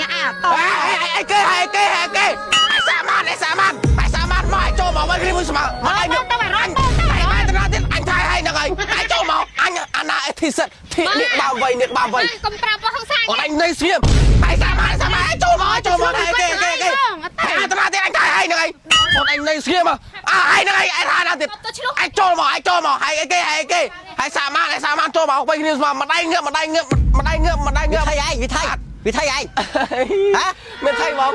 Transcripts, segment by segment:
ញ៉ាអាត អីគេអីគេអីគេអីសាម៉ានអីសាម៉ានអីសាម៉ានមកឲ្យចូលមកវិញគ្នាមួយស្មើមកឲ្យ ទៅអារម្មណ៍ទៅ អញបានទៅណាទៀតអញថៃឲ្យហ្នឹងហើយឲ្យចូលមកអញអាណាអេធីសិតធីនេះបាវៃនេះបាវៃ កុំប្រាប់ហងសា អូនអញនៅស្ងៀមអីសាម៉ានសាម៉ានឲ្យចូលមកឲ្យចូលមកអីគេគេគេអាទៅណាទៀតអញថៃឲ្យហ្នឹងហើយអូនអញនៅស្ងៀមអើឲ្យហ្នឹងហើយអញថាណាទៀត ទៅឆ្លោះ អញចូលមកអញចូលមកហើយអីគេហើយអីគេហើយសាម៉ានហើយសាម៉ានចូលមកវិញគ្នាស្មើម្ដាយងើកម្ដាយងើកម្ដាយងើកម្ដាយងើប វិថីឯងវិថីវិថីឯងហ៎ មានថៃហ្មង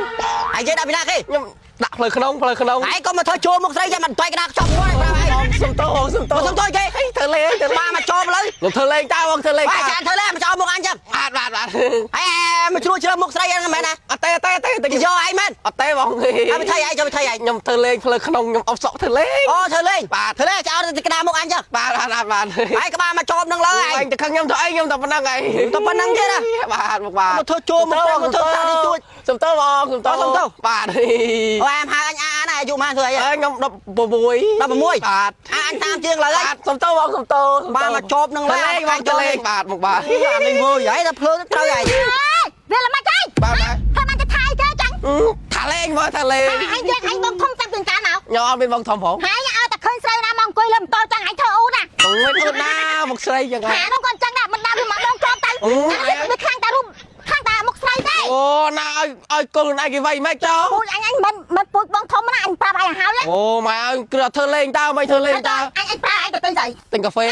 ឯងចេះដាក់ពីណាគេ ខ្ញុំដាក់ផ្លូវក្នុងផ្លូវក្នុង ឯងក៏មកធ្វើជួមុខស្រីចាំមិនតៃកដាខ្ចប់មួយប្រាប់ឯង សុំតោបងសុំតោ មកសុំទោសគេ ធ្វើលេងធ្វើលេ បា ង មកចោមលើ ខ្ញុំធ្វើលេងតើបងធ្វើលេង បាទចានធ្វើលេងមកចោមមុខអញចឹង បាទបាទបាទ ឯងមកជ្រួជ្រើមុខស្រីហ្នឹងមែនណា អត់ទេអត់ទេអត់ទេ គេយកឯងមែន អត់ទេបង អើវិថីឯងចូលវិថីឯង ខ្ញុំធ្វើលេងផ្លូវក្នុងខ្ញុំអបសក់ធ្វើលេង អូធ្វើលេង បាទ ធ្វើលេងចោលទៅកដាមុខអញចឹង បាទបាទបាទបាទ ឯងក្បាលមកចោមនឹងលើឯង អញទៅខឹងខ្ញុំទៅអីខ្ញុំតែប៉ុណ្្នឹងឯង តែប៉ុណ្្នឹងទេណា បាទមកបាទ មកធ្វើជួមកមកធ្វើតានេះទួច សុំតោបងសុំតោ អូសុំទោស បាទ អូអែមហៅអញអាណាអាយុម៉ានធ្វើអី អើខ្ញុំ16 16 បាទ អាអញតាមជាងឡើយ បាទសុំតោបងសុំតោ បាទមកចោមនឹងលើ លេងបងទៅលេងបាទមកបាទ អានេះវើយហើយតែភ្លើងត្រូវឯង វាល្មិចហើយ បាទបាទ ធ្វើមិនទៅថៃគេចឹង ថាលេងមកថាលេង អញយើងអញបងធំតាំងពីកាលមក ខ្ញុំអត់មានបងធំផង ហើយឲ្យតែឃើញស្រីណាមកអង្គុយលើម៉ូតូចឹងអញធ្វើអ៊ូណា អូយអូនណាមកស្រីចឹង ហានោះគាត់ចឹងដែរមិនដើរវាមកបងជាប់ទៅវាខាងតែរូបខាងតែមុខស្រីទេ អូណាឲ្យឲ្យគល់ខ្លួនឯងគេវៃម៉េចចោ ពូជអញអញមិនមិនពូជបងធំណាអញប្រាប់ឲ្យហើយ អូម៉ែឲ្យគឺអត់ធ្វើលេងតើមិនធ្វើលេងតើ អញអញប្រាប់អញទៅទិញស្អី ទិញកាហ្វេ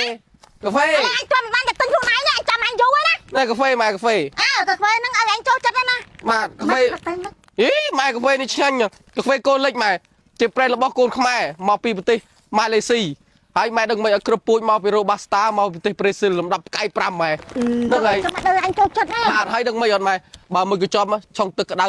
កាហ្វេ អញត្រឹមបានតែទិញខ្លួនឯងអញចាំអញយូរណា ណែកាហ្វេម៉ែកាហ្វេ អើកាហ្វេហ្នឹងឲ្យអញចូលចិត្តណា បាទកាហ្វេអីម៉ែកាហ្វេនេះឆ្ងាញ់កាហ្វេកូនលិចម៉ែជាប្រេនរបស់កូនខ្មែរមកពីប្រទេសម៉ាឡេស៊ីហើយម៉ែដឹងមិនឲ្យគ្រប់ពូជមកពីរ៉ូបាស្តាមកពីប្រទេសប្រេស៊ីលលំដាប់ផ្កាយ5ម៉ែហ្នឹងហើយ ចាំដល់អញចូលចិត្តណា បាទហើយដឹងមិនអត់ម៉ែបើមួយកញ្ចប់ឆុងទឹកក្តៅ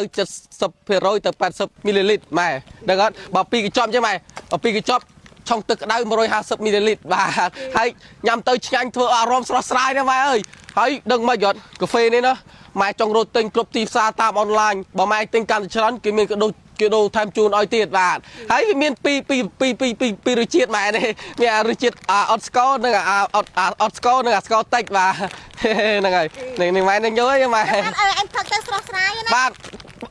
70%ទៅ80មីលីលីត្រម៉ែដឹងអត់បើពីរកញ្ចប់ចឹងម៉ែបើពីរកញ្ចប់ឆុងទឹកក្តៅ150មីលីលីត្របាទហើយញ៉ាំទៅឆ្ងាញ់ធ្វើអារម្មណ៍ស្រស់ស្រាយណាស់ម៉ែអើយហើយដឹងមិនអត់កាហ្វេនេះណាម៉ែចង់រត់ទិញគ្រប់ទីផ្សារតាមអនឡាញបើម៉ែទិញកាន់តែច្រើនគេមានកដូគេដូរថែមជូនឲ្យទៀតបាទហើយវាមានពីរពីរពីរពីរពីរពីររសជាតិម៉ែនេះមានអារសជាតិអាអត់ស្ករនិងអាអត់អត់ស្ករនិងអាស្ករតិចបាទហ្នឹងហើយនេះនេះម៉ែនឹងយល់ទេម៉ែ អើអញផឹកទៅស្រស់ស្រាយណា បាទ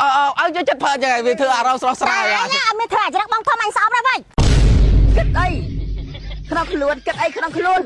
អើអើយកចិត្តផើចឹងហើយវាធ្វើអារម្មណ៍ស្រស់ស្រាយ អញអត់មានធ្វើអាចរកបងធំអញស្អប់ណាស់វិញ គិតអីក្នុងខ្លួនគិតអីក្នុងខ្លួន